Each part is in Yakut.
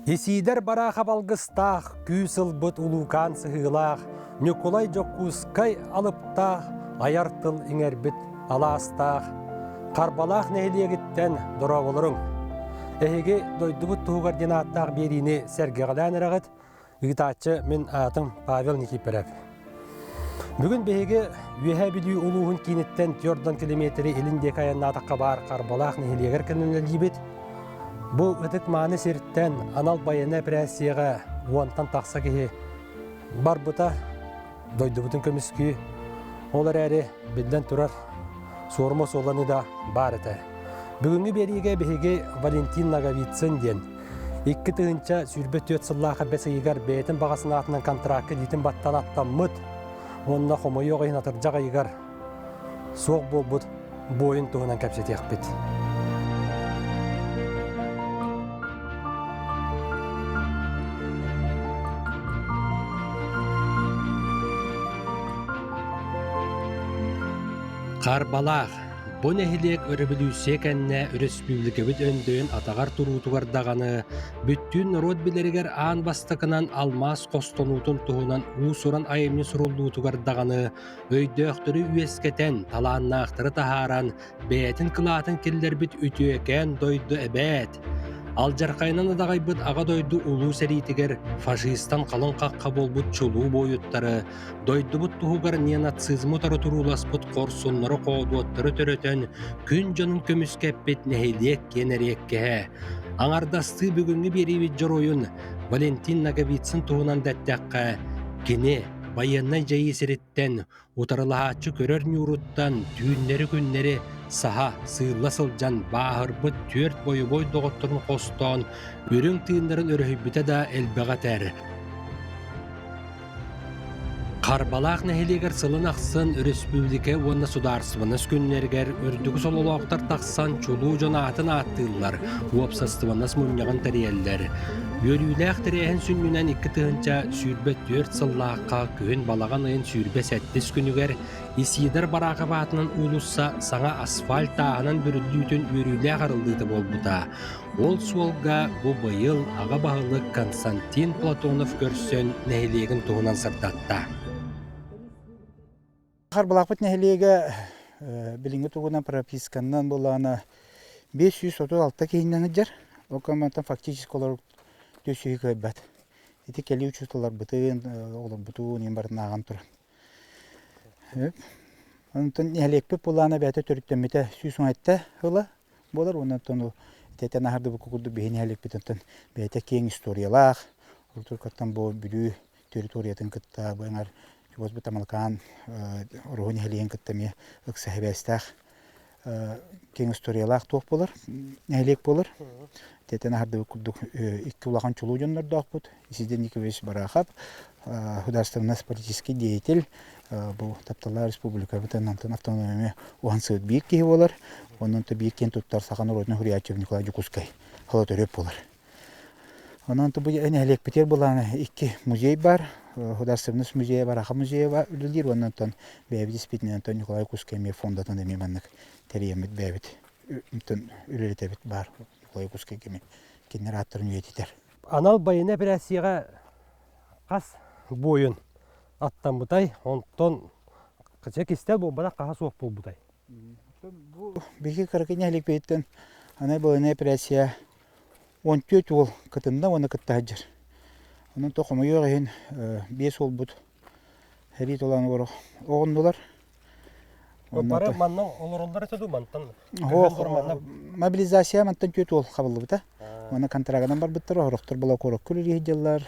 Исиидэр Бараахап алгыстаах, күүс ылбыт улуукаан сыһыылаах, Ньукулай Дьокуускай алыптаах, айар тыл иҥэрбит алаастаах, Харбалаах нэһилиэгиттэн дорооболоруҥ! Эһиги дойдубут туһугар диэн ааттаах биэриини сэргэҕэлээн эрэҕит. Ыытааччы мин аатым Павел Никифоров. Бүгүн биһиги Үөһээ Бүлүү улууһун кииниттэн 4 километри илин диэки айаннаатахха баар Харбалаах нэһилиэгэр кэлэн Бу ытык-мааны сиртэн анал байыаннай эпэрээссийэҕэ уонтан тахса киһи барбыта дойдубутун көмүскүү. Ол эрээри, биллэн турар, суорума суолланыы да баар этэ. Бүгүҥҥү биэриигэ биһиги Валентин Ноговицын диэн 2024 сыллаах бэс ыйыгар бэйэтин баҕа санаатынан контракка илиитин баттаан аттаммыт уонна хомойуох иһин атырдьах ыйыгар суох буолбут буойун туһунан кэпсэтиэхпит. Харбалаах Бу нэһилиэк өрөбүлүүссүйэ кэннэ өрөспүүбүлүкэбит өндөйөн атаҕар туруутугар даҕаны бүттүүн норуот билэригэр аан бастакынан алмаас хостонуутун туһунан уус-уран айымньы суруллуутугар даҕаны өйдөөхтөрү үөскэтэн, талааннаахтары таһааран, бэйэтин кылаатын киллэрбит үтүөкээн дойду эбээт! Алдьархайынан адаҕайбыт Аҕа дойду Улуу сэриитигэр фашистан халыҥ хахха буолбут чулуу буойуттары, дойдубут туһугар неонацизмы утары турууласпыт хорсуннары-хоодуоттары төрөтөн, күн дьонун көмүскэппит нэһилиэк киэн эриэккэһэ. Аҥардастыы бүгүҥҥү биэриибит дьоруойун Валентин Ноговицын туһунан да эттэххэ, кини байыаннай дьайыы сириттэн, утарылаһааччы көрөр ньууруттан түүннэри-күннэри саһа, сыылла сылдьан бааһырбыт түөрт бойобуой доҕотторун хостоон, үрүҥ тыыннарын өрөһүйбүтэ да элбэҕи этэр. Харбалаах нэһилиэгэр сылын ахсын өрөспүүбүлүкэ уонна судаарыстыбаннас күннэригэр үрдүкү сололоохтор тахсан чулуу дьон аатын ааттыыллар, уопсастыбаннас мунньаҕын тэрийэллэр. Үөрүүлээх тэрээһин сүнньүнэн 2024 сыллаахха күһүн балаҕан ыйын 27 күнүгэр Исидор Барахов аатынан уулусса саҥа асфальт тааһынан бүрүллүүтүн үөрүүлээх арыллыыта буолбута. Ол суолга бу быйыл аҕа баһылык Константин Платонов көрсөн нэһилиэгин туһунан сырдатта. Харбалаахпыт нэһилиэгэ билиҥҥи тугунан прописканнан буоллаҕына 536 киһиннэн сылдьар. Ол командаттан фактически олору 400 кыайбат. Ити кэлии учууталларбытын, оҕолорбутун иин барытын ааҕан туран. Онтон нэһилиэкпит былаана бэйэтэ төрүттэммитэ 117 ыла буолар уонна оттон ол итиэтэн аһардыбыкка курдук биһи нэһилиэкпит онтон бэйэтэ киэҥ историялаах урутуркаттан бу Бүлүү территориятын кытта бу эҥэр чугас бу Тамалакаан Ороһу нэһилиэгин кытта эмиэ ыкса сибээстээх киэҥ историялаах туох буолар нэһилиэк буолар итиэтэн аһардыбыт курдук икки улахан чулуу дьоннордоохпут Исидор Николаевич Барахов художественно-политический деятель бу тапталлаах республикабытын онтон автономия уһансыбыт биир киһи буолар. Онон биир киэн туттар саха норуотун суруйааччы Николай Дьокуускай холоторүөп буолар. Онон бу нэһилиэкпитигэр былаана икки музей бар. Художественность музейа Бараха музейа бар үлэлиир. Онон бэйэбит испитинэн Николай Якутскай эмиэ фондатын эмиэ маннык тэрийэммит бэйэбит үлэлэтэбит баар Николай Якутскай кими кинилэр ааттарын үйэтитэр. Анал байыаннай эпэрээссийэҕэ хас буойун аттаммытай, онтон чэ кистэл буолбатах хаһа суох буолбутай? Бу биһиги кыракый нэһилиэкпититтэн анал байыаннай эпэрээссийэ 14 уол кытынна уонна кытта сылдьар. Онон то хомойуох иһин биэс уолбут сэрии толоон оҕоннулар. Бары манна олороллор этэ дуу мантан? Мобилизация мантан түөрт уол хабыллыбыта. Уонна контрагынан барбыттар, орохтор була куоракка үлэлии сылдьаллар.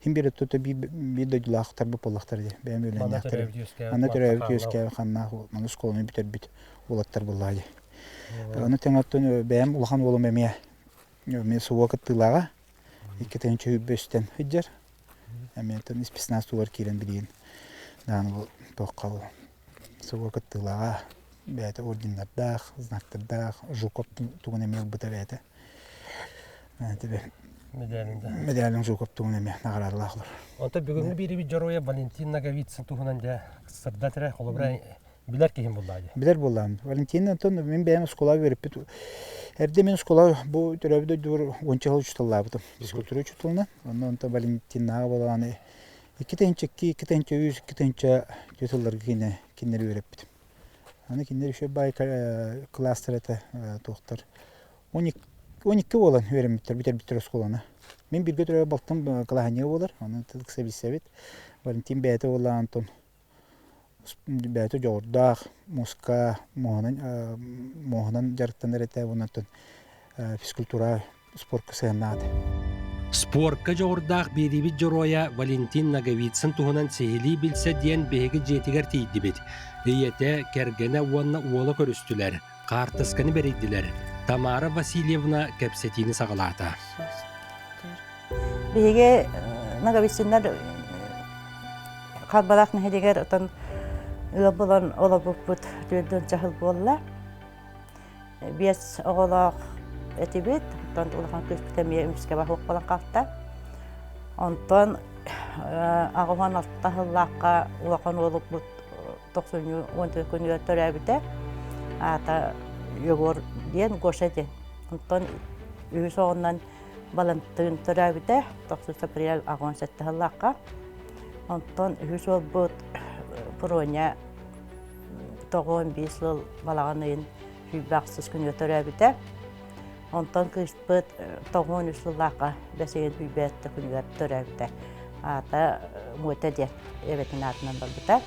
Хин биир өттө биир дойдулаахтар буоллахтар дии. Бэйэм үөлэннээхтэр. Манна төрөөбүт үөскээбит ханнаах маны оскуоланы бүтэрбит уолаттар буоллаҕа дии. Ону тэҥэ оттон бэйэм улахан уолум эмиэ эмиэ СВО кыттыылааҕа. Икки тыһыынча сүүрбэ үстэн сылдьар. Эмиэ оттон спецназ тугар киирэн билигин даҕаны бу туохха СВО кыттыылааҕа бэйэтэ орденнардаах, знактардаах, Жуков тугун эмиэ ылбыта бэйэтэ. Медалин Жуков тугун эмиэ наҕараадалаах олор. Онтон бүгүҥҥү биэрибит дьоруойа Валентин Ноговицын туһунан дьэ сырдат эрэ, холобура билэр киһим буоллаа дии. Билэр буоллаҕым. Валентин Антон мин бэйэм оскуолаҕа үөрэппит. Эрдэ мин оскуола бу төрөөбүт дойдубар уонча сыл учууталлаабытым. Физкультура учууталынан. Онно онтон Валентиннаҕа буолаҕына 2 2, 2 3, 2 4 сылларга кинилэри кинилэри үөрэппитим. Аны кинилэр үчүгэй баай кылаастар этэ туохтар 12 буолан үөрэммиттэр, бүтэрбиттэр оскуоланы. Мин бииргэ төрөөбүт балтым кылааһынньыга буолар, онон ыкса билсэбит. Валентин бэйэтэ буоллаҕына онтон бэйэтэ дьоҕурдаах, муска муоһунан муоһунан дьарыктанар этэ уонна оттон физкультура спорка сыһыаннаах этэ. Спорка дьоҕурдаах биэриибит дьоруойа Валентин Ноговицын туһунан сиһилии билсэ диэн биһиги дьиэтигэр тиийдибит. Ийэтэ, кэргэнэ уонна уола көрүстүлэр, хаартысканы бэрийдилэр. Тамара Васильевна кэпсэтиини саҕалаата. Биһиги Ноговицыннар Харбалаах нэһилиэгэр отон ыал булан олорбуппут түөрт дьаһыл буолла. Биэс оҕолоох этибит, онтон улахан кыыспыт эмиэ үмүскэ баһуох буолан хаалта. Онтон 86 сыллаахха улахан уолуппут тохсунньу 14 күнүгэр төрөөбүтэ. Аата Егор диэн, Гоша диэн. Онтон үһүс оҕонон Балантыын төрөөбүтэ, тохсус апрель 87 сыллаахха. Онтон үһүс уолбут Проня 95 сыл балаҕан ыйын 28 күнүгэр төрөөбүтэ. Онтон кыыспыт 93 сыллаахха бэс ыйын 27 күнүгэр төрөөбүтэ. Аата Муота диэн эбэтин аатынан барбыта.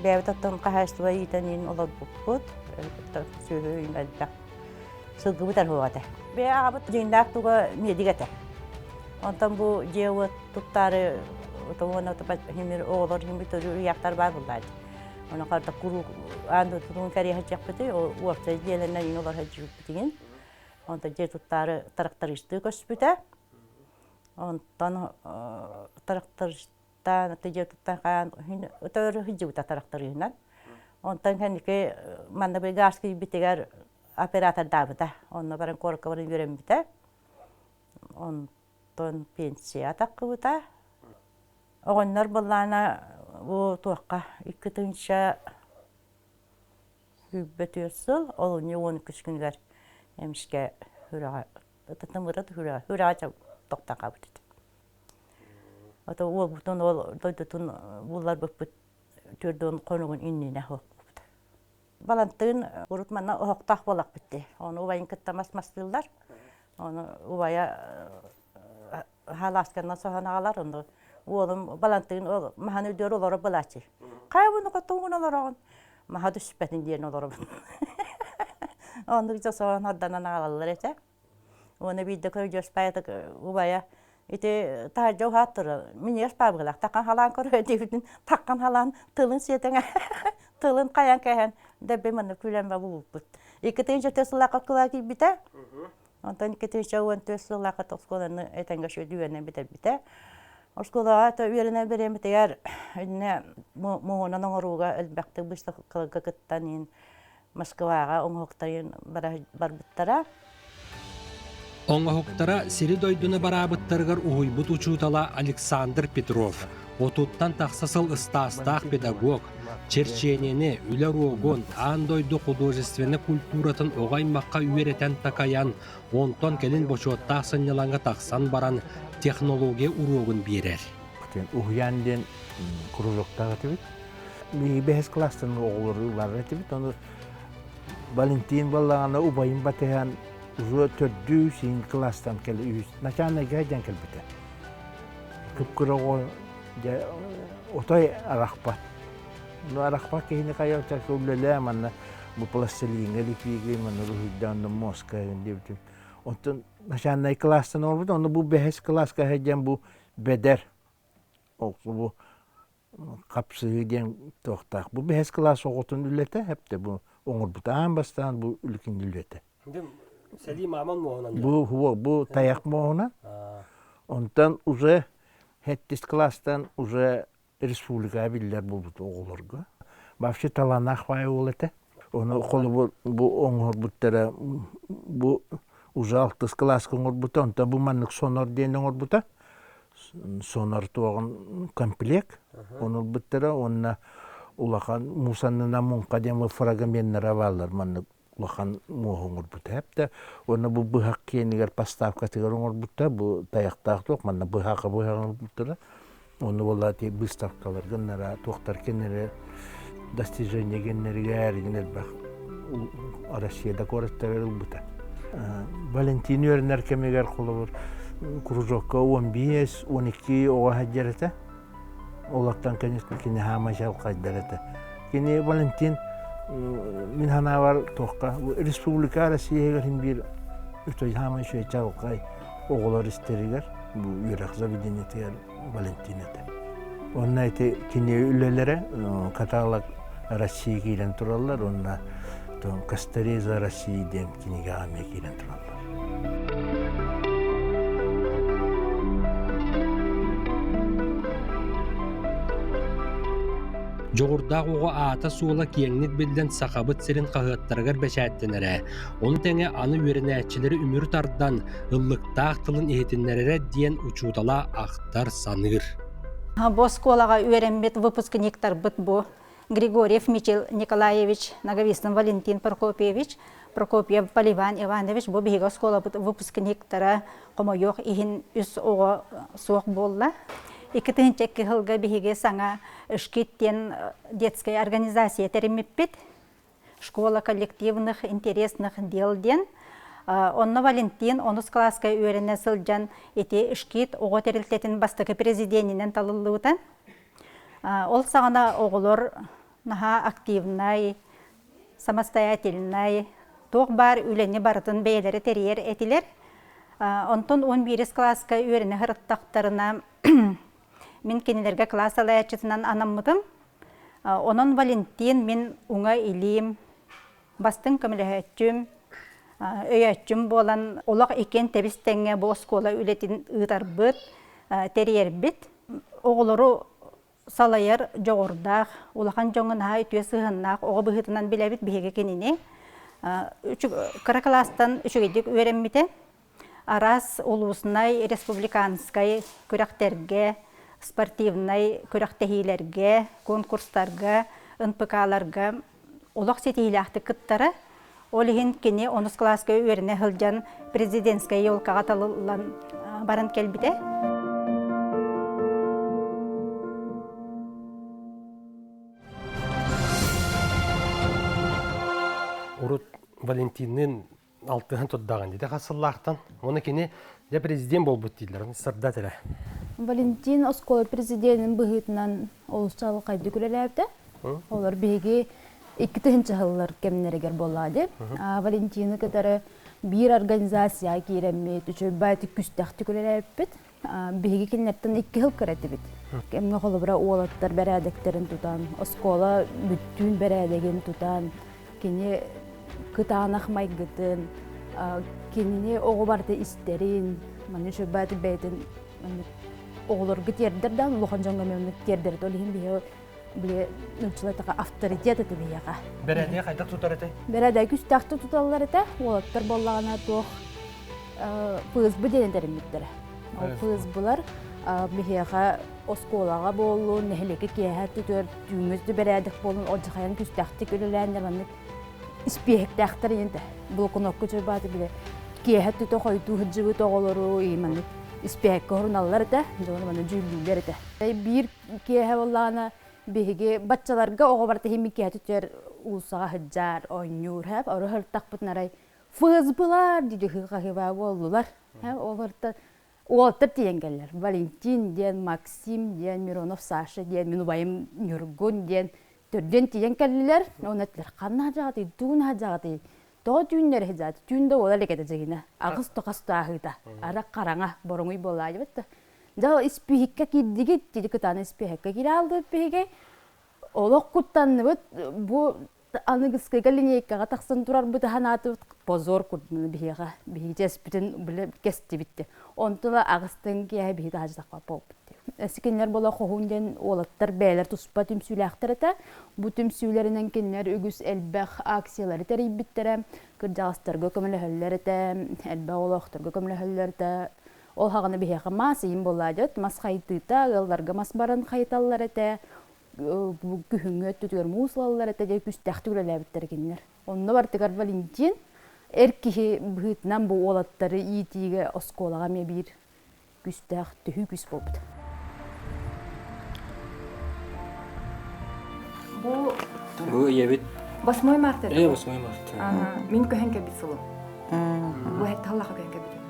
Бэйэбит оттон хаһаайыстыба иитэн иин олорбуппут. Сүөһү элбэх сылгыбыт арһуох этэ. Бэйэ аҕабыт дьиҥнээх туга медик этэ. Онтон бу дьиэ-уот туттаары уонна химир оҕолор химир төрүүр ыйаахтар баар буллааччы. Ону харда куруук аан дойдутун кэриэһэ сылдьыахпытый, уопсай дьиэлэринэн иҥин олоро сылдьыбыппытыгын. Онтон дьиэ туттаары трактористыы көспүтэ. Онтон трактористаан дьиэ туттан хаан өтөр сылдьыбыта тракториһынан. Онтон кэнники манна газ киирбитигэр оператордаабыта. Онно баран куоракка баран үөрэммитэ. Онтон пенсия таххыбыта. Оҕонньор былаана бу туохха 2024 сыл олунньу 12 күнүгэр эмискэ сүрэҕэ тымыра сүрэҕэ сүрэҕэ тохтон хаалбыт этэ. Ото уолбутун ол дойдутун булларбыппыт төрдүн хонугун иннинэ суохпут. Балантыын урут манна оһохтоох буолахпыт дии. Ону убайын кытта мас мастыыллар. Ону убайа хаалаасканан соһон аҕалар. Ону уолум Балантыын ол маһан үрдүгэр олоро былааччы. Хайа буну хотуҥун олороҕун? Маһа түспэтин диэн олоробун. Оннук дьэ соһон ордонон аҕалаллар этэ. Уонна биирдэ көрдьүөс паайатык убайа ити таһырдьа уһаат турар миниэс паабыгалаах таккан халаан көрө диэбитин таккан халаан тылын сиэтэҥэ тылын хайан кэһэн дэбби манна күлэн булбут. 2004 сыллаахха оскуолаҕа киирбитэ. Онтон 2014 сыллаахха оскуоланы этэҥҥэ үөрэнэн бүтэрбитэ. Оскуолаҕа үөрэнэн бириэмэтигэр иннэ муоһунан оҥорууга элбэхтик быыстапкаларга кыттан иин Москваҕа оҥоһуктарын барбыттара. Оҥоһуктара сири-дойдуну бараабыттарыгар уһуйбут учуутала Александр Петров, отуттан тахса сыл ыстаастаах педагог, черчениени, үлэ уруогун, аан дойду художественнай культуратын оҕо аймахха үөрэтэн-такайан, онтон кэлин бочуоттаах сынньалаҥҥа тахсан баран технология уруогун биэрэр. Уһуйаан диэн кружоктаах этибит. Бэһис класстан оҕолору ылар этибит. Ону Валентин буоллаҕына убайым батыһан уже төрдүс син класстан кэлэ үһүс начальнайга сылдьан кэлбитэ. Кып-кыра оҕо дьэ отой арахпат. Ну арахпат киһини хайа үлэлээ манна бу пластилиҥҥа лепиги манна уруһуйдаан мозга диэбитим. Онтон начальнай класстан олорбут, онно бу бэһис класска сылдьан бу бэдэр бу хапсыһыы диэн туохтаах. Бу бэһис кылаас оҕотун үлэтэ эптэ бу оҥорбута аан бастаан бу үлүкүн үлэтэ. Сэлии мааман муоһунан Бу бу тайах муоһунан. Онтон уже сэттис класстан уже республикаҕа биллэр буолбут оҕолорго. Вообще талааннаах баай уол этэ. Ону холобур бу оҥорбуттара бу уже алтыс кылааска оҥорбута, онтон бу маннык сонор диэн оҥорбута. Сонор туоҕун комплект ону ылбыттара уонна улахан муус аннынан муҥха диэн фрагменнара бааллар маннык. Улахан муоһу оҥорбута эптэ. Уонна бу быһах киэнигэр поставкатыгар оҥорбута. Бу тайахтаах туох манна быһаха быһах оҥорбуттара. Онно буолла ти выставкаларга нара туохтар кеннери достижение геннеригэр игин элбэх Россияда куораттар ылбыта. Валентин үөрэнэр кэмигэр холобур кружокка 15-12 оҕо сылдьар этэ. Олортон конечно кини хаамай чалхайдар этэ. Кини Валентин мин санаабар туохха республика Россиягар хин биир үчүгэй хаамай үчүгэй чалхай оҕолор истэригэр бу үөрэх заведениетыгар Валентин этэ. Онно ити кини үлэлэрэ каталог России киирэн тураллар уонна Костореза России диэн кинигэҕэ эмиэ киирэн тураллар. Дьоҕурдаах оҕо аата-суола киэҥник биллэн Сахабыт сирин хаһыаттарыгар бэчээттэнэрэ, ону тэҥэ аны үөрэнээччилэри үмүрү тардан, ыллыктаах тылын иһитиннэрэрэ диэн учуутала ахтар саныыр. Бу оскуолаҕа үөрэммит выпускниктарбыт бу Григорьев Мичил Николаевич, Ноговицын Валентин Прокопьевич, Прокопьев Поливан Иванович бу биһиги оскуолабыт выпускниктара хомойуох иһин үс оҕо суох буолла. 2002 сылга биһиги саҥа ШКИТ диэн детская организация тэриммиппит. Школа коллективных интересных дел диэн. Онно Валентин онус кылааска үөрэнэ сылдьан ити ШКИТ оҕо тэрилтэтин бастакы президенинэн талыллыбыта. Ол саҕана оҕолор наһаа активнай, самостоятельнай, туох баар үлэни барытын бэйэлэрэ тэрийэр этилэр. Онтон 11 кылааска үөрэнэ сырыттахтарына мин кинилэргэ кылаас салайааччытынан анаммытым. Онон Валентин мин уҥа илиим, бастыҥ көмөлөһөөччүм, өйөөччүм буолан олох иккиэн тэбис-тэҥҥэ бу оскуола үлэтин ыытарбыт, тэрийэрбит. Оҕолору салайар дьоҕурдаах, улахан дьоҥҥо наһаа үтүө сыһыаннаах оҕо быһыытынан билэбит биһиги кинини. Кыра кылаастан үчүгэйдик үөрэммитэ. Араас улууснай, республиканскай күрэхтэргэ, спортивнай күрэхтэһиилэргэ, конкурстарга, НПК-ларга олох ситиһиилээхтик кыттара. Ол иһин кини онус кылааска үөрэнэ сылдьан президентскэй елкаҕа талыллан баран кэлбитэ. Урут Валентинныын алтыһан турдаҕын дии хас сыллаахтан. Уонна кини дьэ президент буолбут дииллэр. Сырдат эрэ. Валентин оскуола президенин быһыытынан олус чаҕылхайдык үлэлээбитэ. Олор биһиги 2 тыһыынча сыллар кэмнэригэр буоллаҕа дии. Валентины кытары биир организация киирэммит, үчүгэй күстэхтик үлэлээбиппит. Биһиги кинилэртэн 2 сыл кыра этибит. Кэмҥэ холобура уолаттар бэрээдэктэрин тутан, оскуола бүттүүн бэрээдэгин тутан, кини кытаанах майгытын, кинини оҕо барыта истэрин, манна үчүгэй бэйэтин оҕолорго тиэрдэр да улахан дьоҥҥо эмиэ тиэрдэр ол иһин биһиги били нууччалар авторитет этэ биһиэхэ. Бэрээдэги хайдах тутар этэй? Бэрээдэги күстээхтик туталлар этэ. Уолаттар буоллаҕына туох ФСБ диэн тэриммиттэрэ. Ол ФСБлар биһиэхэ оскуолаҕа буоллун, нэһилиэккэ киэһэ түтүөр түүҥҥү бэрээдэк буоллун, алдьархайан күстээхтик үлэлээннэр маннык испиэһэктээхтэр интэ. Блокнокка чуйбааты биле киэһэ түтэ хойдуу сылдьыбыт оҕолору маннык испиэһэккэ хоруналлар этэ, дьону манна дьүүллүүллэр этэ. Биир киэһэ буоллаҕына биһиги баччаларга оҕо барыта иһин киэһэ түтүөр уулуссаҕа сылдьар, оонньуур, хэп ору сырыттахпытын арай ФСБлар диди хаһыба буоллулар. Олорта уолаттар тиийэн кэллэр. Валентин диэн, Максим диэн, Миронов Саша диэн, мин убайым Ньургун диэн төрдүөн тиийэн кэллилэр. Оны эттилэр, ханна сылдьаҕытый, тугун сылдьаҕытый? Тоҕо түүннэри сылдьаҕыт? Түүн да буола илик этэ дьигинэ. Аҕыс тоқас тааһыыта. Ара хараҥа, боруҥуй буоллаа дьэбит да. Дьэ испииһиккэ киирдигит, диди кытаана испииһэккэ киирэ алдыбыт биһиги. Олох куттанныбыт, бу аныгыскыга линейкаҕа тахсан турарбыт санаатыбыт позор курдук биһиэхэ биһиги чэспитин бile кэстибит де онтула аҕыстын киэһэ биһи таһаачытахпа буолбут кинилэр буола хоһуун диэн уолаттар бэйэлэр туспа түмсүүлээхтэр этэ бу түмсүүлэринэн кинилэр үгүс элбэх акциялары тэрийбиттэрэ кырдьаҕастарга көмөлөһөллөр этэ элбэх олохторго көмөлөһөллөр этэ ол хаҕана биһиэхэ мас иин буоллаа дьот мас хайытыыта ыалларга мас баран хайыталлар этэ. Күһүҥҥү өттүтүгэр муус ылаллар этэ дьэ күстээхтик үлэлээбиттэр кинилэр. Онно бартыгар Валентин эр киһи быһыытынан бу уолаттары иитиигэ оскуолаҕа эмиэ биир күүстээх төһүү күүс буолбут. Бу Бу ийэбит 8 марта Э, 8 марта. Мин көһөн кэлбит сылым. Бу хатталлаха көһөн кэлбитим.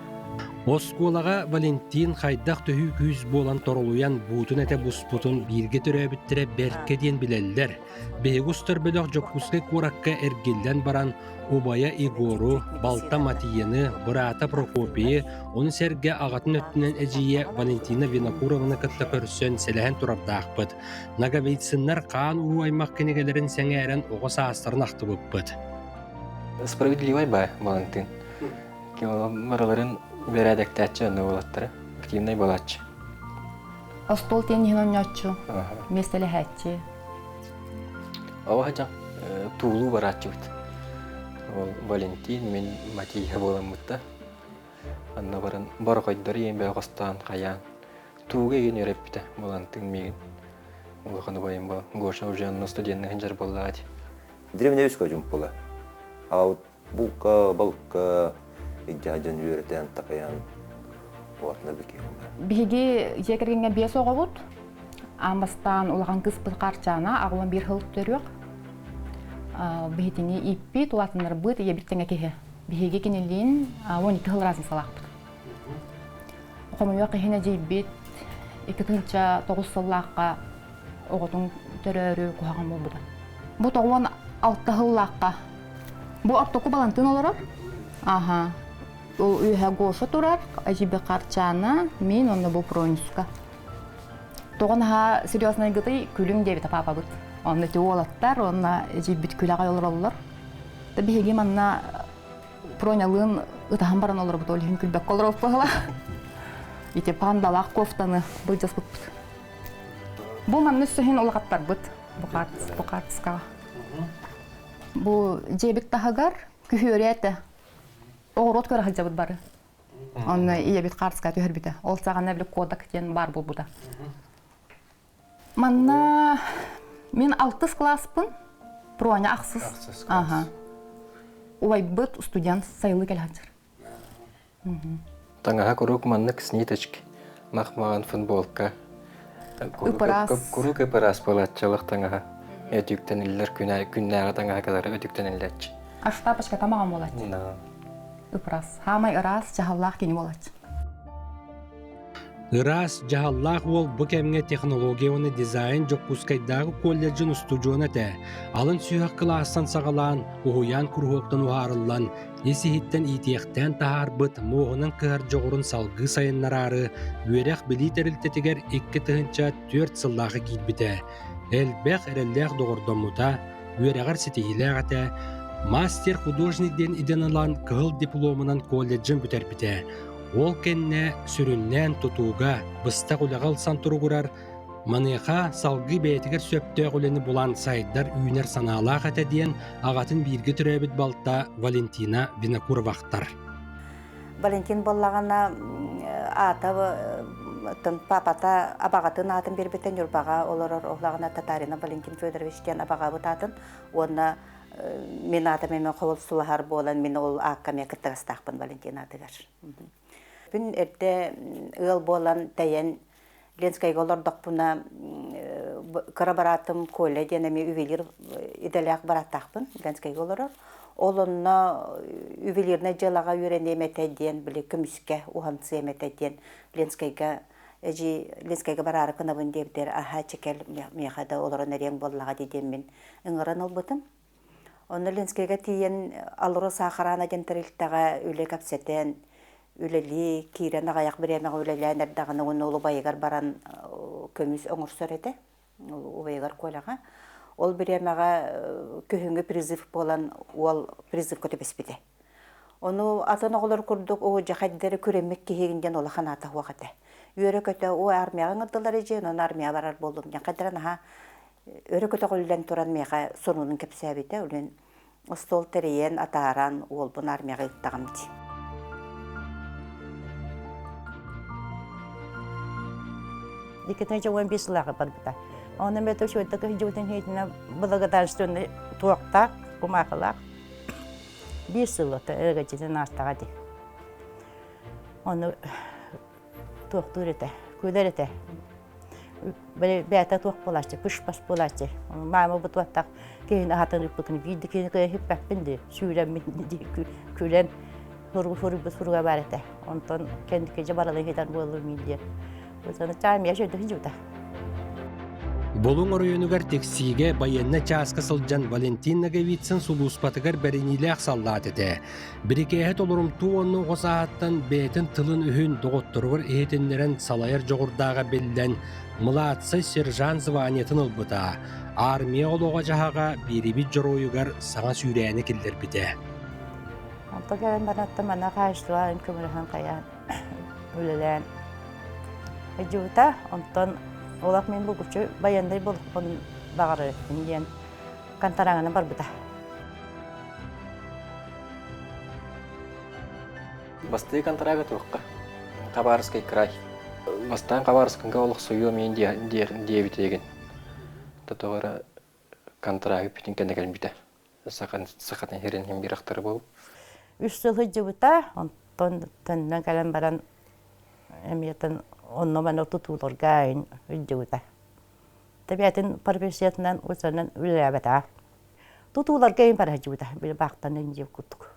Оскуолаҕа Валентин хайдах төһүү күүс буолан торолуйан буутун этэ буспутун бииргэ төрөөбүттэрэ бэркэ диэн билэллэр. Биһиги устар бөлөх Дьокуускай куоракка эргиллэн баран убайа Егору, балта Матияны, быраата Прокопийы, ону сэргэ аҕатын өттүнэн эдьиийэ Валентина Винокурованы кытта көрсөн сэлэһэн турардаахпыт. Ноговицыннар хаан уруу аймах кинигэлэрин сэҥээрэн оҕо саастарын ахтыбыппыт. Справедливай бай Валентин. Барыларын бэрээдэктээччи онно буолаттара. Активнай буолааччы. Остуол тенниһин оонньооччу, миэстэлэһээччи. Оҕо сылдьан туулуу барааччыбыт. Ол Валентин, мин Матиха буоламмыт да. Анна баран борохойдору иэн бөҕө хостоон хайаан тууга игин үөрэппитэ Валентин миигин. Улахан убайым бу Гоша уже онно студенныһын сылдьар буоллаҕа дии. Древневич көдьүм була. А вот булка, балыкка илдьэ үөрэтэн, такайан уотна Биһиги дьиэ кэргэҥҥэ биэс оҕобут. Аан бастаан улахан кыыспыт Харчаана аҕылан биир сыл төрүөх. Биһитини ииппит, улаатыннарбыт ийэбит тэҥэ киһи. Биһиги кинилиин 12 сыл разницалаахпыт. Хомойуох иһин эдьиийбит 2009 сыллаахха оҕотун төрөөрү куһаҕан буолбута. Бу 96 сыллаахха бу ортоку Балантыын олорор. Аха. Ол үөһэ Гоша турар, эдьиийбит Харчаана, мин онно бу Пронюска. Тоҕо наһаа серьезнайгытый күлүҥ диэбитэ паапабыт. Онно ити уолаттар, уонна эдьиийбит күлэҕэ олороллор. Да биһиги манна Пронялыын ытаһан баран олоробут, ол иһин күлбэккэ олоробут Ити пандалаах кофтаны былдьаспыппыт. Бу манна өссө улахаттарбыт бу хаартыскаҕа. Бу дьиэбит таһыгар күһүөрэ этэ. Оҕуруот көрө сылдьабыт бары. Онно ийэбит хаартыска түһэрбитэ. Ол саҕана били Кодак диэн баар буолбута. Манна мин алтыс класспын, Проня ахсыс. Аха. Убайбыт студент сайылыы кэлэ сылдьар. Таҥаһа куруук маннык с ниточки, мах-маҕан футболка. Ыпыраас. Куруук ыпыраас буолааччылах таҥаһа. Өтүктэниллэр күннээҕи таҥаһа кэлэр өтүктэниллээччи. Аштапочка тамаҕан буолааччы. Ыпыраас. Хаамай ыраас, дьаһаллаах кини буолааччы. Ыраас, дьаһаллаах уол бу кэмҥэ технология уонна дизайн Дьокуускайдааҕы колледжын устудьуона этэ. Алын сүһүөх кылаастан саҕалаан, уһуйаан куруһуоктан уһаарыллан, ис-иһиттэн иитиэхтээн таһаарбыт муоһунан кыһар дьоҕурун салгыы сайыннараары үөрэх-билии тэрилтэтигэр 2004 сыллаахы киирбитэ. Элбэх эрэллээх доҕордоммута, үөрэҕэр ситиһиилээх этэ, мастер-художник диэн идэни ылан кыһыл дипломунан колледжын бүтэрбитэ. Ол кэннэ сүрүннээн тутууга, быстах үлэҕэ ылсан туругурар, маныаха салгыы бэйэтигэр сөптөөх үлэни булан сайдар-үүнэр санаалаах этэ диэн аҕатын бииргэ төрөөбүт балта Валентина Винокурова ахтар. Валентин буоллаҕына аата папата абаҕатын аатын биэрбитэ Ньурбаҕа олорор олаҕына Татарина Валентин Федорович диэн абаҕабыт аатын уонна мин аатым эмэ холсулаһар буолан мин ол аакка эмиэ кыттыгастаахпын Валентин аатыгар. Күн эрдэ ыал буолан тэйэн Ленскэйгэ олордохпуна кыра бараатым Коля диэн эмиэ ювелир идэлээх барааттаахпын Ленскэйгэ олорор. Ол онно ювелирнай дьыалаҕа үөрэниэм этэ диэн били көмүскэ уһансыам этэ диэн Ленскэйгэ эдьиий Ленскэйгэ бараары гынабын диэбитигэр аһаа чэкэл миэхэ да олорон эриэҥ буоллаҕа дии диэммин ыҥыран ылбытым. Онно Ленскэйгэ тиийэн Алроса охрана диэн тэрилтэҕэ үлэ кэпсэтэн, үлэлии киирэн аҕыйах бириэмэҕэ үлэлээн эрдэҕинэ уонна ол убайыгар баран көмүс оҥорсор этэ, убайыгар Коляҕа. Ол бириэмэҕэ күһүҥҥү призыв буолан уол призывка түбэспитэ. Ону атын оҕолор курдук оо дьэ хайдары күрэммит киһигин диэн улахан аата суох этэ. Үөрэ-көтө оо армияҕа ыҥырдылар эдьиий, онон армияҕа барар буоллум диэн хайдара наһаа өрө көтөҕүллэн туран миэхэ сонунун кэпсээбитэ. Үлэн остуол тэрийэн, атааран уолбун армияҕа ыыттаҕым дии. Иккитинчи 15 сыллааҕы барбыта. Оны мето үчүгэйдик сылдьыбытын иһитинэ благодарственный туохтаах, кумаахылаах. Биир сыл ото өрөгөйдьүтүн аастаҕа дии. Ону туохтуур этэ, күлэр этэ. Бэйэтэ туох буолааччы, пыш-паш буолааччы. Маама бу туохтаах киһини аһатан ыыппыккын биир да киһини кыайан иһиппэппин дии, сүүрэммин дии күлэн суруйбут суруга баар этэ. Онтон кэнники дьэ баралыы иһитэн буоллум диэн. Булуҥ оройуонугар Тиксиигэ байыаннай чааска сылдьан Валентин Ноговицын сулууспатыгар бэриниилээх саллаат этэ. Бирикээһи толорумтуу уонна оҕо сааһыттан бэйэтин тылын-өһүн доҕотторугар иһитиннэрэн салайар дьоҕурдааҕа биллэн, младшай сержант званиетын ылбыта. Армия олоҕо-дьаһаҕа биэрибит дьоруойугар саҥа сүүрээни киллэрбитэ. Онтон кэлэн баран манна хаачыстыбаларын көмөлөһөн хайаан үлэлээн сылдьыбыта. Онтон олох мин булгуччу байыаннай буолуохпун баҕарарым диэн контрагынан барбыта. Бастыы контрага туохха? Хабаровскай край. Бастаан Хабаровскайга олохсуйуом иин диэбитигин. Тоҕо контрагы бүтүн кэннэ кэлбитэ. Сахатын сирин бирахтары буолуп. Үс сыл сылдьыбыта, онтон төннөн кэлэн баран эмиэтин онно-манна тутууларга илдьибитэ. Тэбиэтин профессиятынан усанан үлэлээбэтэ. Тутууларга иин бара сылдьыбыта, били баахтан илдьибит курдук.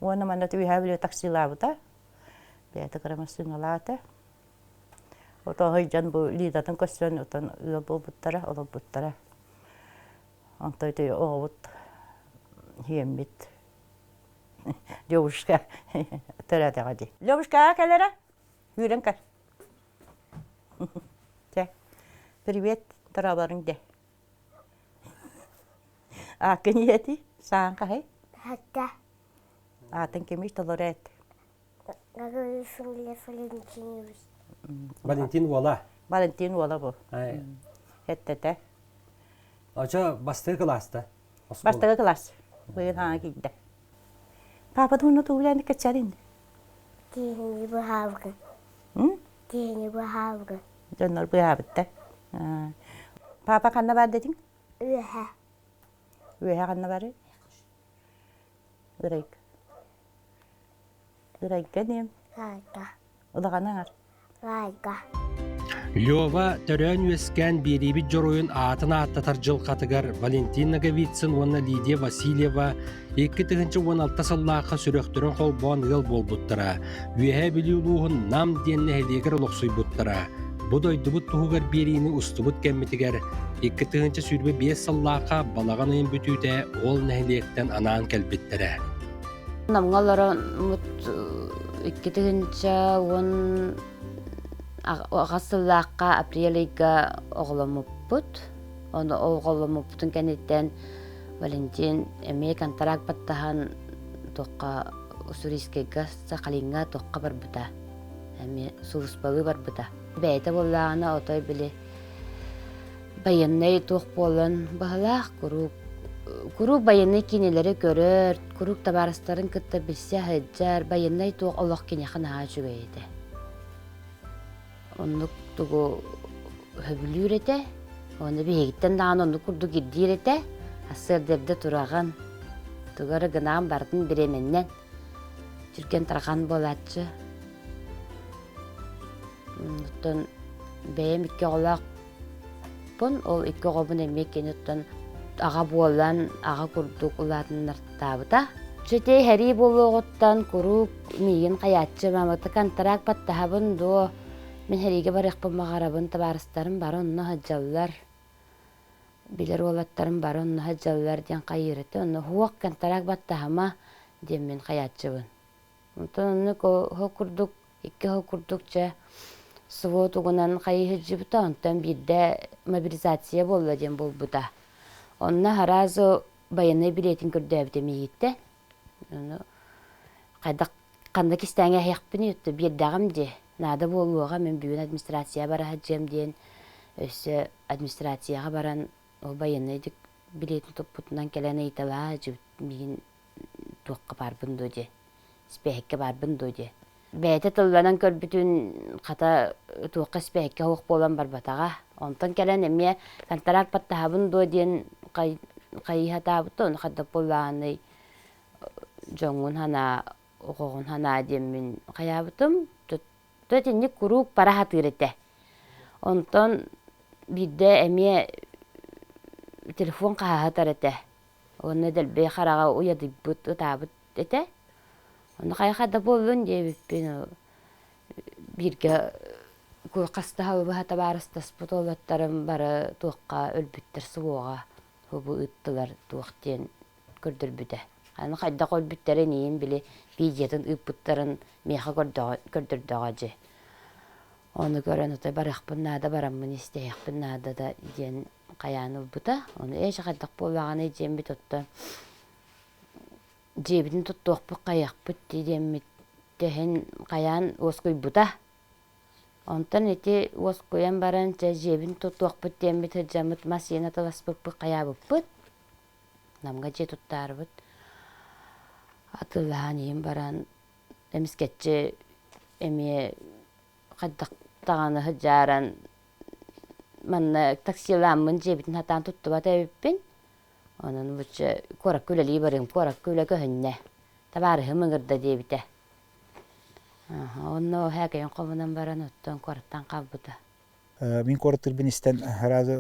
Уонна манна түһээ биле таксилаабыта, бэйэтэ кыра массыыналаата. Отоһой дьон бу Лидатын көрсөн отон ыал буолбуттара, олорбуттара. Онто ити оҕобут иэммит Левушка төрөөтөҕө дии. Левушка кэлэрэ? Үүрэн кэл. Чэ, привет, торооборун де. Ааккын ийэти, саан хаһай? Хатта. Аатын кимий толору эт. Валентин уола. Валентин уола бу. Эттэтэ. Очо бастакы кылааста. Бастакы кылаас. Быйыл хаҥа киирдэ. Папа туһуна тугулян кэчэрин. Тиһини быһаабыгын. Тиһини быһаабыгын. Дьоннор быһаабытта. Папа ханна бар дедиң? Үөһэ. Үөһэ ханна бары? Ырайга. Ырайга диэм. Лайка. Улахан аҥар. Лайка. Лёва төрөөн-үөскээн биэриибит дьоруойун аатын ааттатар дьылҕатыгар Валентин Ноговицын уонна Лидия Васильева 2016 сыллаахха сүрэхтэрин холбоон ыал буолбуттара. Үөһээ Бүлүү улууһун Нам диэн нэһилиэгэр олохсуйбуттара. Бу дойдубут туһугар биэриини устубут кэммитигэр 2025 сыллаахха балаҕан ыйын бүтүүтэ ол нэһилиэктэн анаан кэлбиттэрэ. Намҥа олороммут 2010 аҕыс сыллаахха апрель ыйга оҕоломмуппут. Ону оҕоломмуппутун кэнниттэн Валентин эмиэ контракт баттаһан туохха Уссурийскайга, Сахалиҥҥа туохха барбыта. Эмиэ сулууспалыы барбыта. Бэйэтэ буоллаҕына отой били Байыаннай туох буолан баһылаах куруук куруук байыаннай киинэлэри көрөр, куруук табаарыстарын кытта билсэ сылдьар, байыаннай туох олох киниэхэ наһаа үчүгэй этэ. Оннук тугу сөбүлүүр этэ. Уонна биһигиттэн даҕаны оннук курдук ирдиир этэ. Сарсыарда эрдэ тураҕын, тугу эрэ гынаан барытын бириэмэннэн түргэн-тарҕан буолааччы. Оттон бэйэм икки оҕолоохпун, ол икки оҕобун эмиэ кини оттон аҕа буолан, аҕа курдук улаатыннартаабыта. Чэ һэрии буолуоҕуттан куруук миигин хайааччы маамата контракт баттаһабын дуо, мин һэриигэ барыахпын баҕарабын, табаарыстарым бары онно сылдьаллар, билэр уолаттарым бары онно сылдьаллар диэн хайыыр этэ. Онно суох контракт баттаһыма диэммин хайааччыбын. Онтон оннук ол курдук икки сыл курдук чэ СВО тугунан хайыы сылдьыбыта, онтон биирдэ мобилизация буолла диэн буолбута. Онно сразу байыаннай билиэтин көрдөөбүтэ миигиттэн. Ону хайдах ханна кистээҥҥэ эһиэхпиний өттө биэрдэҕим дии. Наада буолуоҕа, мин бүгүн администрацияҕа бара сылдьыам диэн өссө администрацияҕа баран ол байыаннай билиэтин туппутунан кэлэн ыйыталаһа сылдьыбыт миигин туохха баарбын дуо диэ, испиэһэккэ баарбын дуо диэ. Бэйэтэ тылланан көрбүтүн хата туохха испэһиккэ суох буолан барбатаҕа. Онтон кэлэн эмиэ контракт баттаһабын дуо диэн хайыһатаабыт ону хайдах буоллаҕыный дьоҥҥун санаа, оҕоҕун санаа диэммин хайаабытым. То итинник куруук бара сатыыр этэ. Онтон биирдэ эмиэ телефон хаһаһытар этэ. Уонна дэлби хараҕа уйадыйбыт, ытаабыт этэ. Ону хайа да буоллун диэбиппин бииргэ хастаһа быһа табаарыстаспыт уолаттарым бары туохха өлбүттэр суоҕа бу ыыттылар туох диэн көрдөрбүтэ. Аны хайдах өлбүттэрин иин били видеотын ыыппыттарын миэхэ көрдөрдөҕө дьи. Ону көрөн отой барыахпын наада бараммын истиһиэхпин наада да диэн хайаан ылбыта. Ону ээчэ хайдах буоллаҕыный диэммит оттон дьиэбитин туттуохпут хайыахпыт дии диэммит тэһин хайаан уоскуйбута. Онтон ити уоскуйан баран чэ дьиэбин туттуохпут диэммит сылдьаммыт мас иэн атыласпыппыт хайаабыппыт. Намга дьиэ туттаарыбыт атыылаһан иһин баран эмискэччи эмиэ хайдах даҕаны сыдьааран манна таксилааммын дьиэбитин сатаан туттубат эбиппин. Онон лучше куоракка үлэлии барыым, куоракка үлэ көһүннэ. Табаарыһым ыҥырда диэбитэ. Онно һээкэйин хомунан баран оттон куораттан хаалбыта. Мин куораттыырбын истэн сразу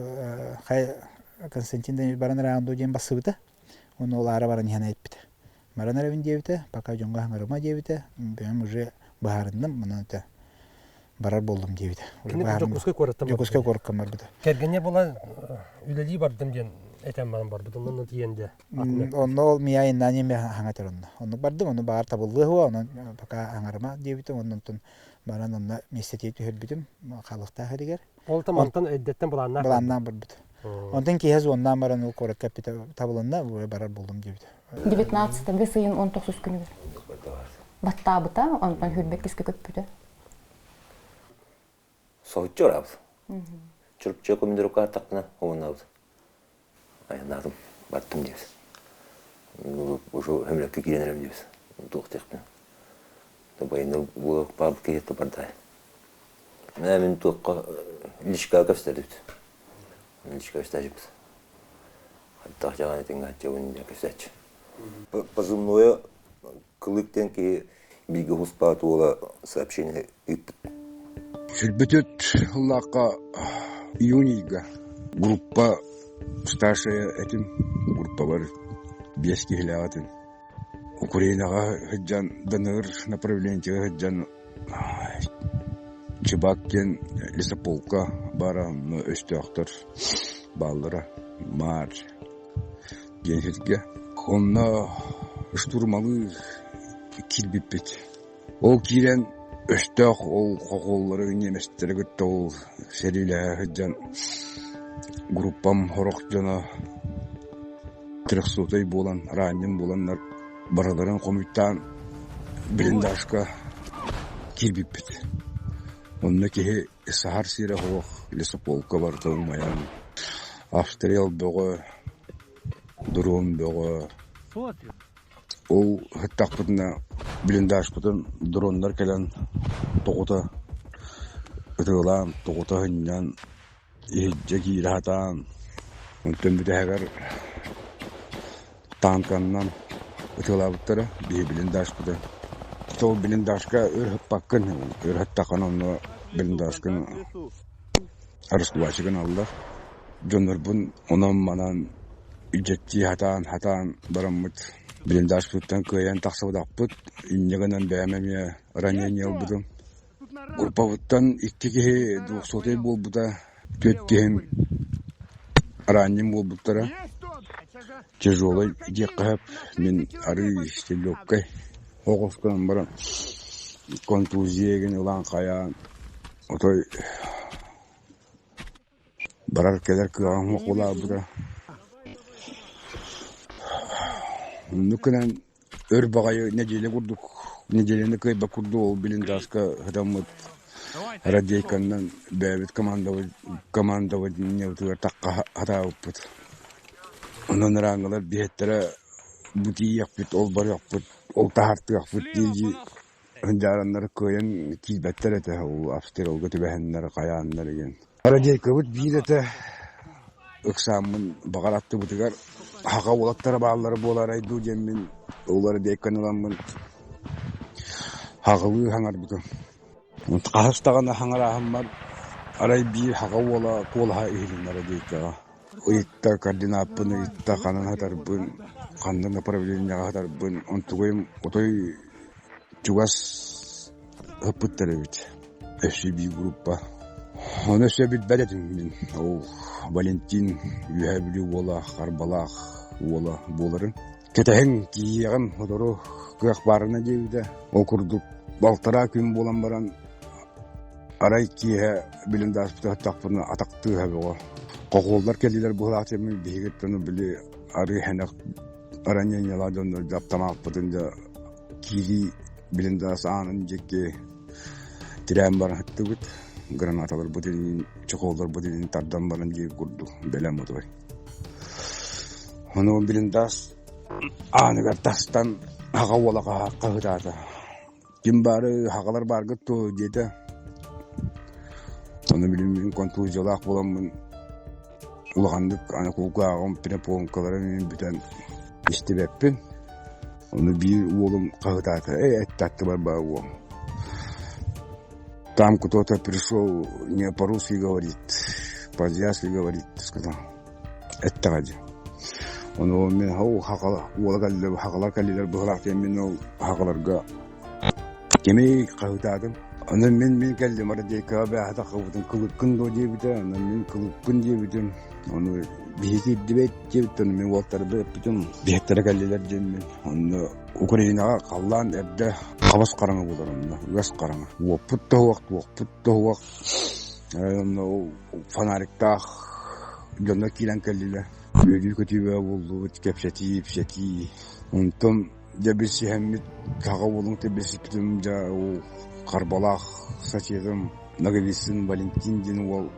хай Константин Данилович баран ыраан дуу диэн бассыбыта. Уонна ол аара баран иһэн эппитэ. Баран эрэбин диэбитэ, пока дьоҥҥо хаҥырыма диэбитэ, бэйэм уже быһаарынным, манан это барар буоллум диэбитэ. Кини Дьокуускай куораттан Дьокуускай куоракка барбыта. Кэргэнэ буолан үлэлии бардым диэн этэн баран барбыт. Онно тиийэн дэ. Онно ол мия иннани ме хаҥатар онно. Онно бардым, ону баар табыллыа хуа, онон пока хаҥарыма диэбитим, оннонтон баран онно миэстэтигэр түһэрбитим хаалыктаах эригэр. Ол там онтон эрдэттэн былааннаах былааннаан барбыт. Онтон киһи зоннаан баран ол куоракка эппитэ табылынна, барар буоллум диэбитэ. 19 сыйын 19 күнүгэр баттаабыта, онтон хүрбэт киске көппүтэ. Соһуччу барабыт. Чурапчы командировка тахтана уоннабыт. Айаннаатым, бардым диэбит. Уже хөмлөккө киирэн эрэм диэбит. Туох диэхпин. Байынна буолуох баабыт киһи бардай. Мин туохха личка көстөрүт. Личка көстөөчүппүт. Хайдах дьаҕан этиҥ аччабын диэн көстөөччү. Позывное Кылык диэн киһи бииргэ уһуспаат уола сообщение ыыппыт. Сүрбүтүт ыллаахха июнь ыйга группа старшая этим группабар биэс киһилээх этим. Украинаҕа сылдьан ДНР направлениетыгар сылдьан Чыбак диэн лесополка баара онно өстөөхтөр бааллара Маар диэн сиргэ. Онно штурмалыы киирбиппит. Ол киирэн өстөөх ол хохуоллары ньиэмэстэри кытта ол сэриилэһэ сылдьан группам сорох дьоно трехсотай буолан, ранен буоланнар барыларын хомуйтаан блиндажка киирбиппит. Онно киһи саһар сирэ суох лесополка барыта умайан обстрел бөҕө, дрон бөҕө. Ол сыттахпытына блиндажпытын дроннар кэлэн тоҕута ытыалаан, тоҕута сынньан, иһирдьэ киирэ сатаан, онтон бүтэһигэр танканнан ытыалаабыттара биһи блиндажпытын. Сол блиндажка өр сыппаккын, өр сыттаххына онно блиндажкын раскулачыгын аллар. Дьоннорбун онон-манан илдьэттии сатаан-сатаан бараммыт блиндажпыттан кыайан тахсыбатахпыт. Инньэ гынан бэйэм эмиэ ранение ылбытым. Группабыттан икки киһи двухсотай буолбута, түөрт киһим ранним буолбуттара. Тяжелай диэххэ сөп, мин арыый легкай оҕус гынан баран контузия игин ылан хайаан отой барар-кэлэр кыаҕым суох буолаабыта. Оннук гынан өр баҕайы нэдиэлэ курдук нэдиэлэни кыайбат курдук ол блиндажка сытаммыт радейканнан бэйэбит командованиебытыгар тахха сатаабыппыт. Онон ыраангылар биһиэттэрэ бу тиийиэхпит, ол барыахпыт, ол таһаартыахпыт дии-дии. Һындьаараннар кыайан киирбэттэр этэ, ол обстрелга түбэһэннэр, хайааннар игин. Радейкабыт биир этэ, ыксааммын баҕар аттыбытыгар хаха уолаттара бааллара буолаарай дуу диэммин ол радейканы ыламмын хаҕылыы хаҥарбытым. Хаһыс даҕаны хаҥарааһыммар арай биир хаҕа уола куолаһа иһилиннэ радейкаҕа. Ыйытта, координаппын ыйытта, ханан сытарбын, ханна направлениеҕа сытарбын, онтугайым отой чугас ыппыттар эбит. Өссө биир группа. Ону өссө билбэт этим мин. Ол Валентин Үөһээ Бүлүү уола, Харбалаах уола буоларын. Кэтэһиҥ, тиийиэҕим, сотору кыах баарына диэбитэ. Ол курдук балтараа күн буолан баран арай киэһэ билин да ааспытахтахпына атах тыаһа бөҕө. Хохуоллар кэллилэр быһылаах диэммин биһигиттэн били арыы хэнэх ранениелаах дьоннор дьаптамааппытын да киирии билин да аанын диэки тирээн баран сыттыбыт. Гранаталарбыт илин, чехолларбыт илин тардан баран диир курдук бэлэм отой. Ону блиндаж ааныгар тастан аҕа уола хаһыытаата. Ким баары хаҕалар бааргыт дуо диэтэ. Ону билин мин контузиялаах буоламмын улаханнык аны кулгааҕым перепонкалара мин бүтэн истибэппин. Ону биир уолум хаһыытаата, эй этте аттыбар баар уол. Там кто-то пришел не по-русски говорит, по-азиатски говорит, сказал. Эттэҕэ дии. Ону мин ол уола кэллилэр, хаҕалар кэллилэр быһылаах диэн мин ол хаҕаларга кими хаһыытаатым. Аны мин мин кэллим радейкаҕа бээһэ таххыбытын кылыккын дуо диэбитэ, аны мин кылыкпын диэбитим. Ону биһи киирдибэт диэбит, ону мин уолаттарбар эппитим, биһиктэрэ кэллилэр диэммин. Онно Украинаҕа халлаан эрдэ хабыс хараҥа буолар онно, ыас хараҥа. Уоппут да уох, туохпут да уох. Онно ол фонариктаах дьоннор киирэн кэллилэр. Үөрүү-көтүү бөҕө буоллубут, кэпсэтии, ипсэтии. Онтон дьэ билсиһэммит, саха уолун кытта билсиппитим дьэ ол Харбалаах соседым Ноговицын Валентин диэн уол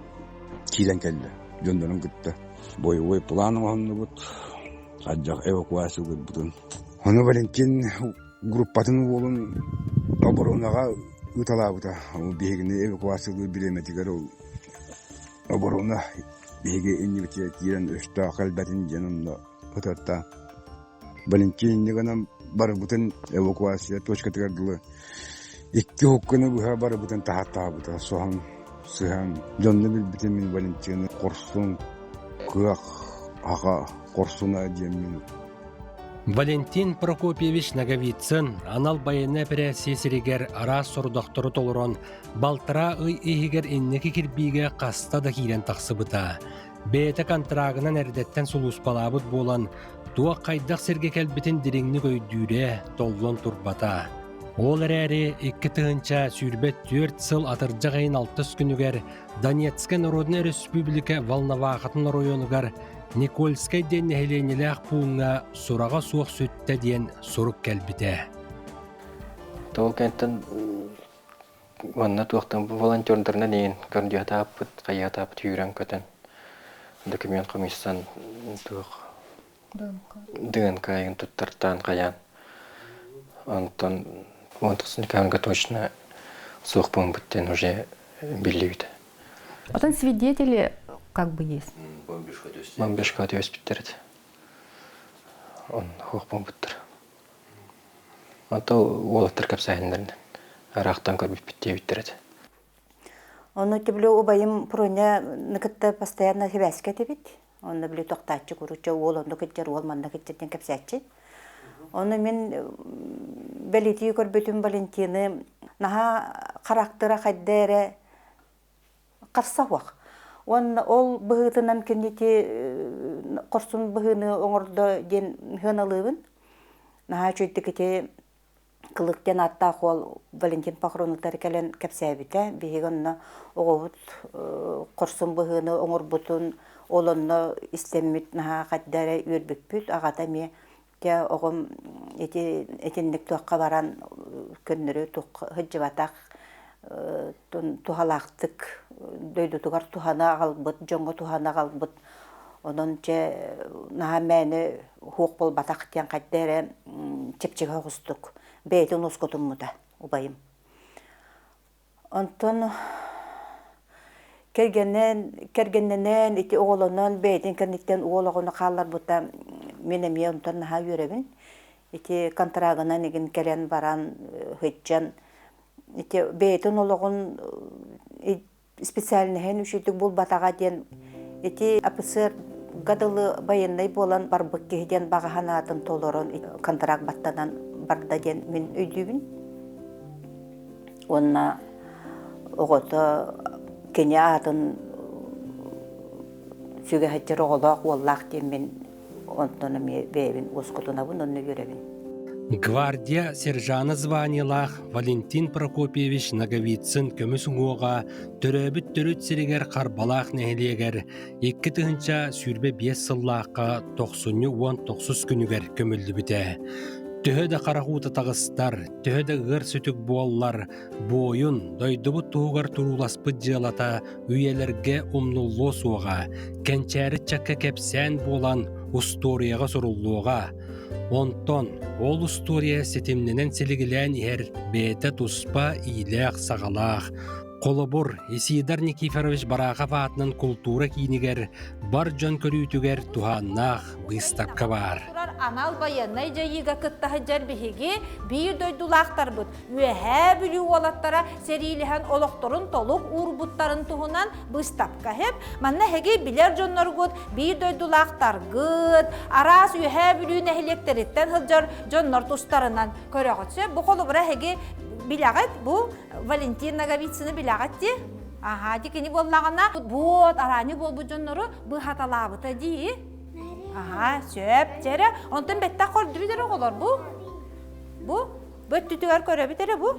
киирэн кэллэ дьоннорун кытта. Боевой план оҥоһуннубут, хайдах эвакуация ылбытын. Ону Валентин группатын уолун оборонаҕа ыыталаабыта. Ол биһигини эвакуациялыыр бириэмэтигэр ол оборона биһиги иннибитигэр киирэн өстөөх кэлбэтин диэн онно ытарта. Валентин инньэ гынан барыбытын эвакуация точкатыгар дылы икки уһукканы быһа барыбытын таһаттаабыта. Соһон, сыһан, дьонно билбитим мин Валентины хорсун, кыах, аҕа хорсуна диэммин Валентин Прокопьевич Ноговицын анал байыаннай эпэрээссийэ сиригэр араас сорудахтары толорон, балтараа ый иһигэр инники кирбиигэ хаста да киирэн тахсыбыта. Бэйэтэ контрагынан эрдэттэн сулууспалаабыт буолан, туох хайдах сиргэ кэлбитин дириҥник өйдүүрэ, толлон турбата. Ол эрээри 2024 сыл атырдьах ыйын алтыс күнүгэр Донецкай Народнай Өрөспүүбүлүкэ Волновахатын оройуонугар Никольскай диэн нэһилиэнньэлээх пууҥҥа сураҕа суох сүттэ диэн сурук кэлбитэ. Ол кэнтэн манна туохтан волонтердарынан иин көрдүөтааппыт, хайыатааппыт үүрэн-көтөн документ хомуйсан туох ДНК айын туттартаан хайаан онтон онтон точно суох буолбут диэн уже биллибитэ. Отон свидетели как бы есть. Бомбежка түбэспиттэр этэ. Он хуох буолбуттар. Онто уолаттар кэпсээһиннэринэн араахтан көрбүппүт диэбиттэр этэ. Ону били убайым Проня кытта постоянно сибээскэ этибит. Онно били тохтааччы куручча уол онно кыттар, уол манна кыттар диэн кэпсээччи. Ону мин бэлитии көрбүтүм Валентины наһаа характера хайда эрэ харса суох. Уонна ол быһыытынан кинити хорсун быһыыны оҥордо диэн сыаналыыбын. Наһаа үчүгэйдик ити Кылык диэн ааттаах уол Валентин Похоронутар кэлэн кэпсээбитэ. Биһиги онно оҕобут хорсун быһыыны оҥорбутун, ол онно истэммит наһаа хайда эрэ үөрбүппүт. Аҕата эмиэ дьэ оҕом ити итинник туохха баран көннөрү сылдьыбатах туһалаахтык дойдутугар туһана аҕалбыт, дьоҥҥо туһана аҕалбыт. Онон дьэ наһаа мээнэ суох буолбатах диэн хайда эрэ чэпчэки соҕустук бэйэтин уоскутуммута. убайым. Онтон кэргэнэн, кэргэннэнэн, ити оҕолонон бэйэтин кэнниттэн уол оҕону хаалларбыта мин эмиэ онтон наһаа үөрэбин. Ити контрагынан игин кэлэн баран сылдьан ити бэйэтин олоҕун специальноһын үчүгдүк булбатаҕа диэн ити АПСР-га дылы байыаннай буолан барбыт киһи диэн баҕа санаатын толорон контракт баттанан барда диэн мин өйдүүбүн. Уонна оҕото кини аатын сүгэ сылдьар оҕолоох уоллаах диэн мин онтон эмиэ бэйэбин уоскутунабын уонна үөрэбин. Гвардия сержана званиелаах Валентин Прокопьевич Ноговицын көмүс уҥуоҕа төрөөбүт төрүт сиригэр Харбалаах нэһилиэгэр 2025 сыллаахха тохсунньу 19 күнүгэр көмүллүбүтэ. Төһө да харах уута таҕыстар, төһө да ыар сүтүк буоллар, буойун дойдубут туһугар турууласпыт дьыалата үйэлэргэ умнуллуо суоҕа, кэнчээри ыччакка кэпсээн буолан устуоруйаҕа суруллуоҕа. Онтон ол устуоруйа ситимнэнэн силигилээн иһэр бэйэтэ туспа иилээх-саҕалаах. Холобур, Исидор Никифорович Барахов аатынан култуура киинигэр бар дьон көрүүтүгэр туһааннаах быыстапка баар. Турар анал байыаннай дьайыыга кытта сылдьар биһиги биир дойдулаахтарбыт Үөһээ Бүлүү уолаттара сэриилэһэн олохторун толук уурбуттарын туһунан быыстапка иһип. Манна эһиги билэр дьонноргут, биир дойдулаахтаргыт, араас Үөһээ Бүлүү нэһилиэктэриттэн сылдьар дьоннор тустарынан көрөҕүт. Сөп, бу холобура эһиги билэҕит, бу Валентин Ноговицыны билэҕит дии? Аһаа, ди кини буоллаҕына, буот араанньы буолбут дьоннору быһаталаабыта дии. Аһаа, сөп. Дьэ онтон бэттэх көрдүбүт эрэ оҕолор бу. Бу Бу өттүтүгэр көрөбүт эрэ бу.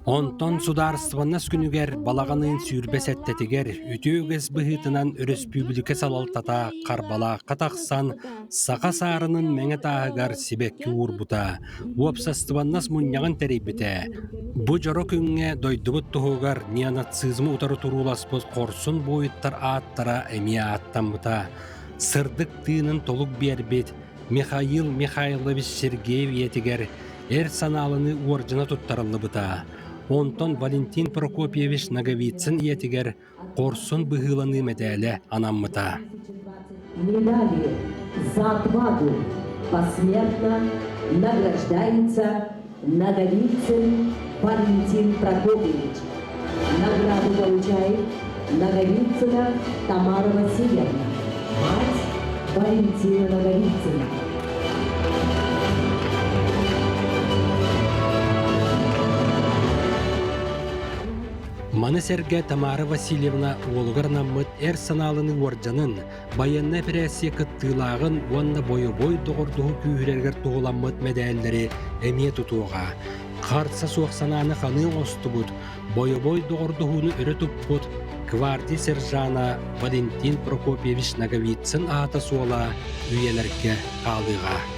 Онтон судаарыстыбаннас күнүгэр балаҕан ыйын 27-тигэр үтүө үгэс быһыытынан өрөспүүбүлүкэ салалтата Харбалаахха тахсан саха саарынын мэҥэ тааһыгар сибэкки уурбута, уопсастыбаннас мунньаҕын тэрийбитэ. Бу дьоро күҥҥэ дойдубут туһугар неонацизмы утары турууласпыт хорсун буойуттар ааттара эмиэ ааттаммыта. Сырдык тыынын толук биэрбит Михаил Михайлович Сергеев ийэтигэр эр санааланыы уордьана туттарыллыбыта. Онтон Валентин Прокопьевич Ноговицын ийэтигэр хорсун быһыыланыы мэтээлэ анаммыта. Медали за отвагу посмертно награждается Наговицын Валентин Прокопьевич. Награду получает Наговицына Тамара Васильевна, мать Валентина Наговицына. Маны сэргэ Тамара Васильевна уолугар анаммыт эр санаалыны уордьанын, байыаннай эпэрээссийэ кыттыылааҕын уонна бойобуой доҕордоһуу күүһүрэригэр туһуламмыт мэдээллэри эмиэ тутуоҕа. Харса суох санааны ханыы оҥостубут, бойобуой доҕордоһууну өрө туппут гвардия сержана Валентин Прокопьевич Ноговицын аата-суола үйэлэргэ хаалыаҕа.